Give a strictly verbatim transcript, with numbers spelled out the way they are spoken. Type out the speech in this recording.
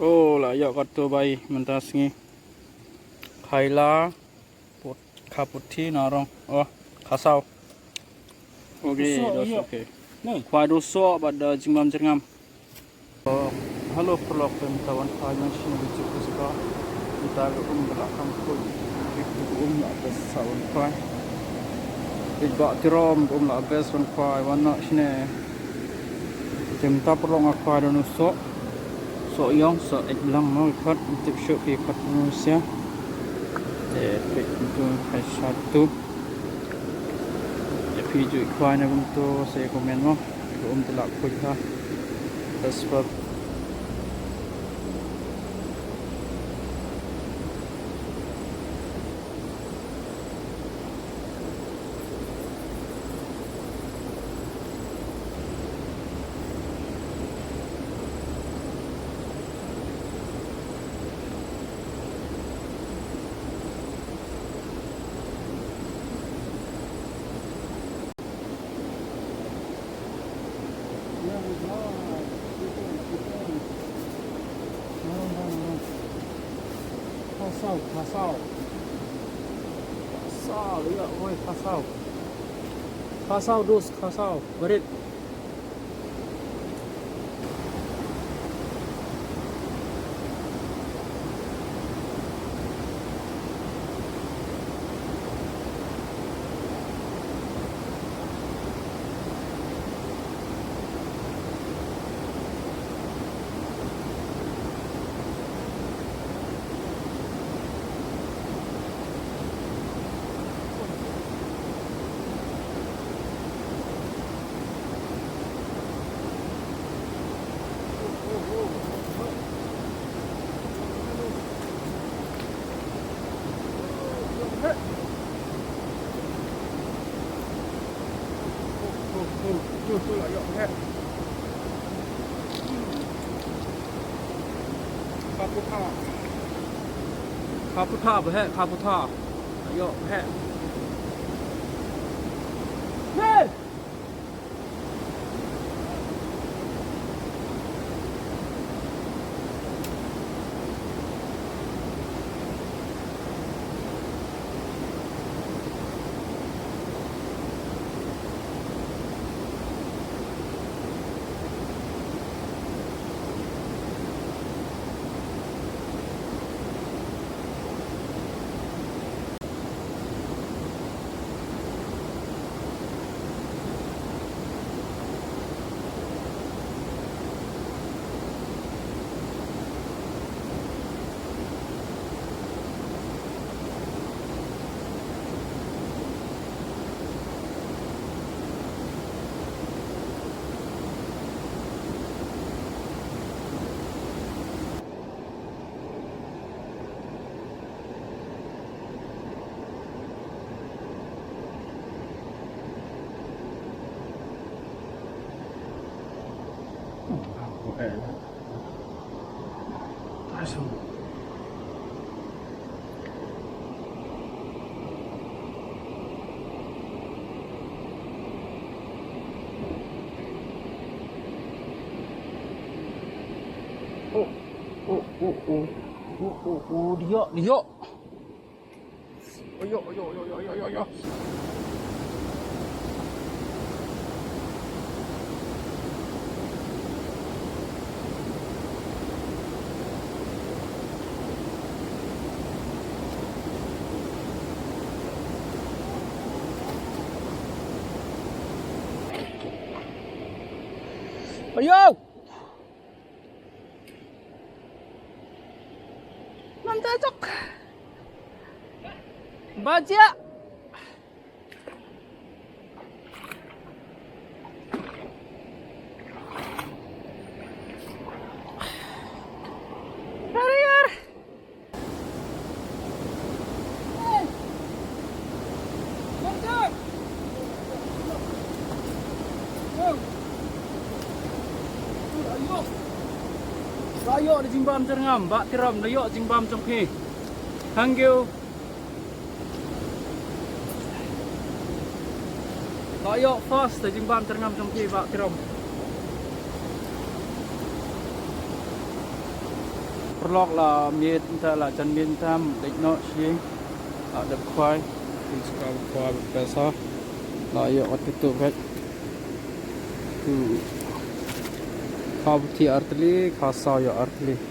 Oh, la ïoh katto bai mynta sngi. Khaila, put, kha puthi na rong. Oh, kha saw. Okay, okay. Khwai do soh bad da jingbam jyrngam. Hello paralok, te mynta wan khwai na shin bi chuk ka ska. Mynta ka um ka la kham khoi. Ki um la best sa wan khwai. Ki ba tirom ka um la best wan khwai wan na shine. Te mynta paralok nga khwai da nu soh. Soh ïong, soh ej lang mo ki khot, tip shuh ki khot nu sia. Te pik tu hai satu. Te phi ju khwai na kumtu se comment mo. Ka um te la khuid ha. Best spot. Kha saw, kha saw. Kha saw, ïa, oi, kha saw. Kha saw, dus, kha saw. Barit. Kha putha. Kha putha ba he, kha putha. Ayo, ba he. Hey! Oh, oh, oh, oh. Oh, oh, oh, dia, dia. Ayo, ayo, ayo, ayo, ayo, ayo. Ayo! Mantap, cok. Bajak. Lari, yar. La ïoh da jingbam jyrngam, Bah Tirom, la ïoh jingbam jong phi. Thank you. La ïoh first da jingbam jyrngam jong phi, Bah Tirom. Paralok, la miet mynta, la jan miet mynta, dei noh shi. La dep khwai. Pynskhem khwai bad pesa. La ïoh wat tu bad. Tu. Khaw pynthih artylli, khaw saw ïoh artylli.